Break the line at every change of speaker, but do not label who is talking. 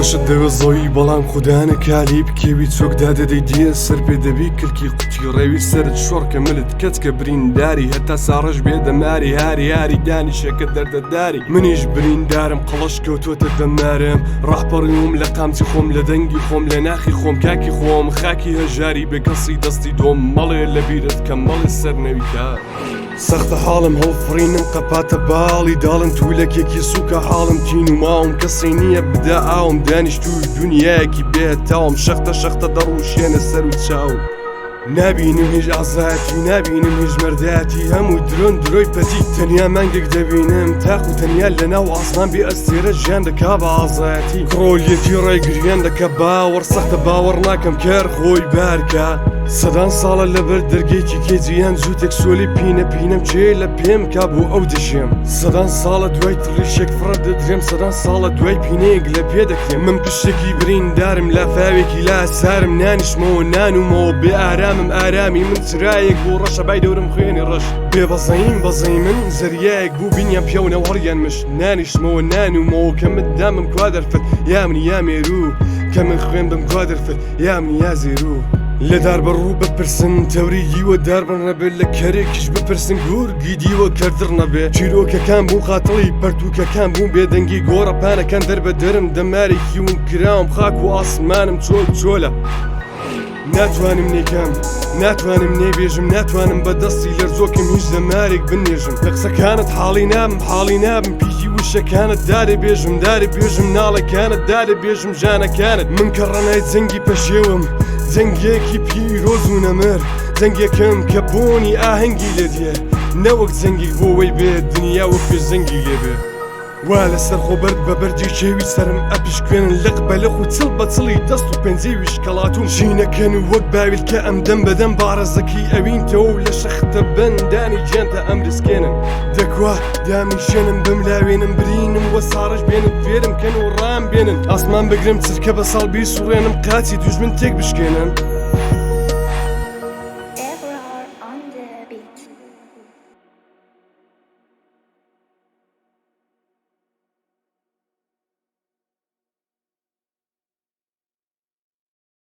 خۆشت دەوێ زەوی بەڵام خودانە کالی بکێوی چۆک دادەدەی دیە سەر پێ دەبی کلکی قوتی ڕێوی سەرت شۆڕکە ملت کەچکە برینداری هەتا ساڕێژ بێ دەماری هاری هاری دانیشەکە دەردەداری منیش بریندارم قەڵش کەوتۆتە دەمارم ڕاپەڕیوم لە قامچی خۆم لە دەنگی خۆم لە ناخی خۆم کاکی خۆم خاکی هەژاری بێکەسی دەستی دۆم مەڵێ لە بیرت کەم مەڵێ سەر نەوی کار. سەختە حاڵم هەڵفڕینم قەپاتە باڵی داڵم تولەکێکی سوکە حاڵم تین و ماوم کەسی نییە بدا ئاوم دانیشتووی دنیایەکی بێتاوم شەختە شەختە دەڕوشێنە سەر و چاو. نابینم هیچ ئازایەتی نابینم هیچ مەردایەتی هەموو درۆن درۆی پەتی تەنیا مانگێک دەبینم تاق و تەنیا لەناو ئاسمان بێ ئەستێرە ژیان دەکا بە ئازایەتی کڕۆلیەتی ڕێگریان دەکە باوەڕ سەختە باوەڕ ناکەم کەر خۆی بارکە سەدان ساڵە لەبەر دەرگێکی کێجیان جووتێک سۆلی پینە پینەم چێ لە پێم کا بۆ ئەو دەژێم سەدان ساڵە دوای تڕیشێک فڕە دەدرێم سەدان ساڵە دوای پینەیەک لە پێ دەکرێم من پشتێکی بریندارم لافاوێکی لا سارم نانیشمەوە نانومەوە بێ ئارامم ئارامی من چرایەک بوو ڕەشە بای دەورم خوێنی ڕەش بێ بەزەیم بەزەی من زەریایەک بوو بینیان پیاونە وەڕیان مش نانیشمەوە نانومەوە کە من دامم کوا دەرفەت یا من یا مێروو کە من خوێن بم کوا دەرفەت یا من یا زێروو لە دار بەڕوو بپرسن تەوری دیوە دار بڕ نەبێت لە کەرێکیش بپرسن گورگی دیوە کەردڕ نەبێ چیرۆکەکان بوو قاتڵی پەرتوکەکان بوون بێدەنگی گۆڕەپانەکان دەربەدەرم دەمارێکی ون کراوم خاک و ئاسمانم چۆل چۆلە ناتوانم نەیکەم ناتوانم نەیبێژم ناتوانم بە دەستی لەرزۆکم هیچ دەمارێک بنێژم لە قسەکانت حاڵی نابم حاڵی نابم پیتی وشەکانت دارێ بێژم دارێ بێژم ناڵەکانت دارێ بێژم ژانەکانت من کە ڕەنای جەنگی پەشێوم جەنگێکی پیرۆز و نەمر جەنگێکم کە بۆنی ئاهەنگی لێ دێ نەوەک جەنگێک بۆ وەی بێ دنیا وەک پێش جەنگی لێ بێ. وا لەسەر خۆ بەرد بە بەردی کێوی سەرم ئەپشکوێنن لق بە لق و چڵ بە چڵی دەست و پەنجەی ویشکەڵاتوم ژینەکەن و وەک باویلکە ئەم دەم بەدەم باڕەزەکەی ئەوینتەوە و لە شەختە بەندانی گیانتە ئەمرسکێنن دەکوا دامنیشێنم بملاوێنم برینم وە ساڕش بێنم فێرم کەن و ڕام بێنن ئاسمان بگرم چرکە بە ساڵ بیسوڕێنم قاچی دوژمن تێک بشکێنم.